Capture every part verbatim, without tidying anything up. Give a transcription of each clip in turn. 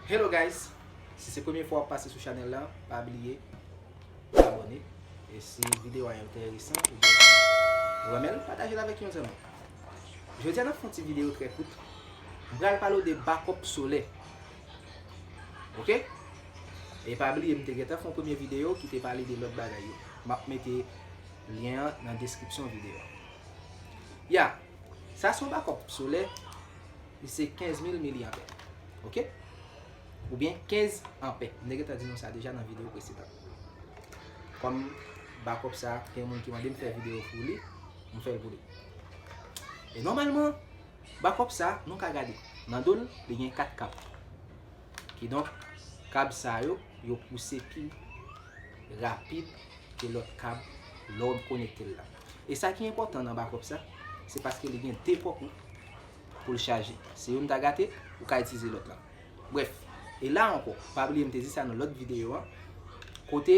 Hello guys, si se premye fwa w ap pase sou chanèl la, pa bliye abòne. E si videyo a enteresan, ebyen, renmen l, pataje l avèk yon zanmi. Jodi a n ap fè yon ti videyo trè kout. M pral pale w de bakòp solè. Oke? E pa bliye, m te gentan fè yon premye videyo ki te pale de lòt bagay yo. M ap mete lyen an nan deskripsyon videyo a. Ya, sa se yon bakòp solè, li se kenz mil milyanpè. Oke? Oubyen kenz anpè. M te gentan di nou sa deja nan videyo presedan. Kòm bakòp sa, gen moun ki mande m fè videyo pou li, m fè l pou li. E nòmalman, bakòp sa, nou ka gade. Nan do l, li gen kat kab. Kidonk, kab sa yo, yo pouse pi rapid ke lòt kab lè w konekte l la. E sa ki enpòtan nan bakòp sa, se paske li gen de pòt pou l chaje. Si youn ta gate, ou ka itilize lòt la. Brèf, e la ankò, pa bliye m te di sa nan lòt videyo an, kote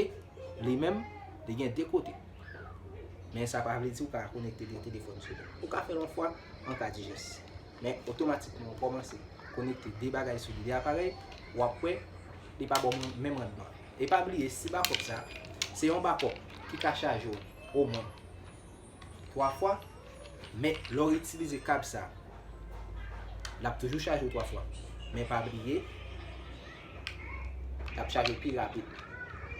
li menm, li gen de kote. Men sa pa vle di ou ka konekte de telefòn sou li. Ou ka fè l yon fwa an ka dijans. Men otomatikman ou kòmanse konekte de bagay sou li, de aparèy, w ap wè li pa ba w menm randman. E pa bliye, si bakòp sa, se yon bakòp ki ka chaje w omwen twa fwa, men lè w itilize kab sa, l ap toujou chaje w twa fwa. Men pa bliye, l ap chaje w pi rapid.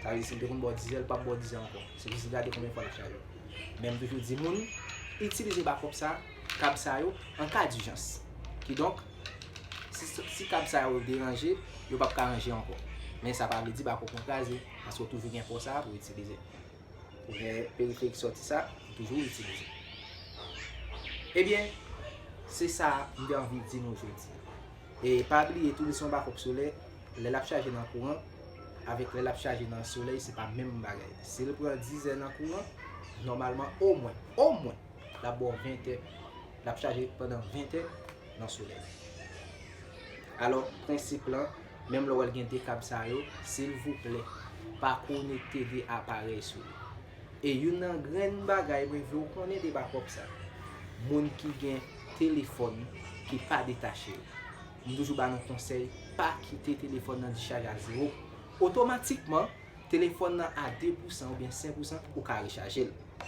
Sa vle di, si l te konn ba w dizè, l p ap ba w dizè ankò. Se jis gade konbyen fwa l ap chaje w. Men m toujou di moun, itilize bakòp sa, kab sa yo, an ka dijans. Kidonk, si, si kab sa yo deranje, yo p ap ka ranje ankò. Men sa pa vle di bakòp ou kraze, paske w toujou gen pò sa a pou w itilize. Ou gen periferik sòti sa, ou toujou itilize. Ebyen, se sa m te anvi di nou jodi a. E pa bliye tou, li se yon bakòp solè, lè l ap chaje nan kouran, avèk lè l ap chaje nan solèy, se pa menm bagay. Si l pran dizè nan kouran, nòmalman, omwen, omwen, l ap ba w ventè, l ap chaje pandan ventè nan solèy. Alò, prensip lan, menm lè w wè l gen de kab sa yo, silvouplè, pa konekte de aparèy sou li. E youn nan grenn bagay mwen vle w konnen de bakòp sa, moun ki gen telefòn ki pa detache yo. M toujou ba nou konsèy, pa kite telefòn nan dichaj a zewo. Otomatikman, telefòn nan a de pousan oubyen senk pousan, ou ka rechaje l.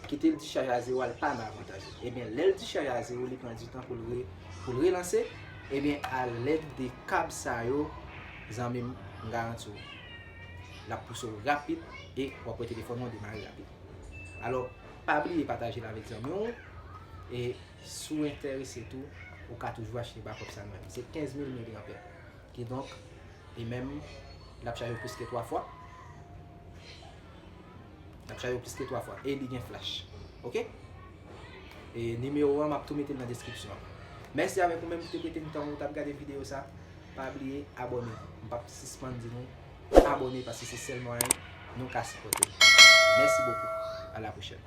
Kite l dichaj a zewo a, l pa nan avantaj ou. Ebyen, lè l dichaj a zewo, li pran ditan pou l re-, pou l relanse. Ebyen, alèd de kab sa yo, zanmi m, m garanti w, l ap pouse w rapid e w ap wè telefòn nan demare rapid. Alò, pa bliye pataje l avèk zanmi w. E si w enterese tou, ou ka toujou achte bakòp sa nan men m. Se kenz mil milyanpè. Kidonk, li menm, l ap chaje w plis ke twa fwa. L ap chaje w plis ke twa fwa. E li gen flash. Oke? E nimewo an, m ap tou mete l nan deskripsyon an. Mèsi avèk ou menm ki te prete m tan ou t ap gade videyo sa. Pa bliye abòne. M p ap sispann di nou abòne paske se sèl mwayen nou ka sipòte m. Mèsi bokou. A la pwochèn.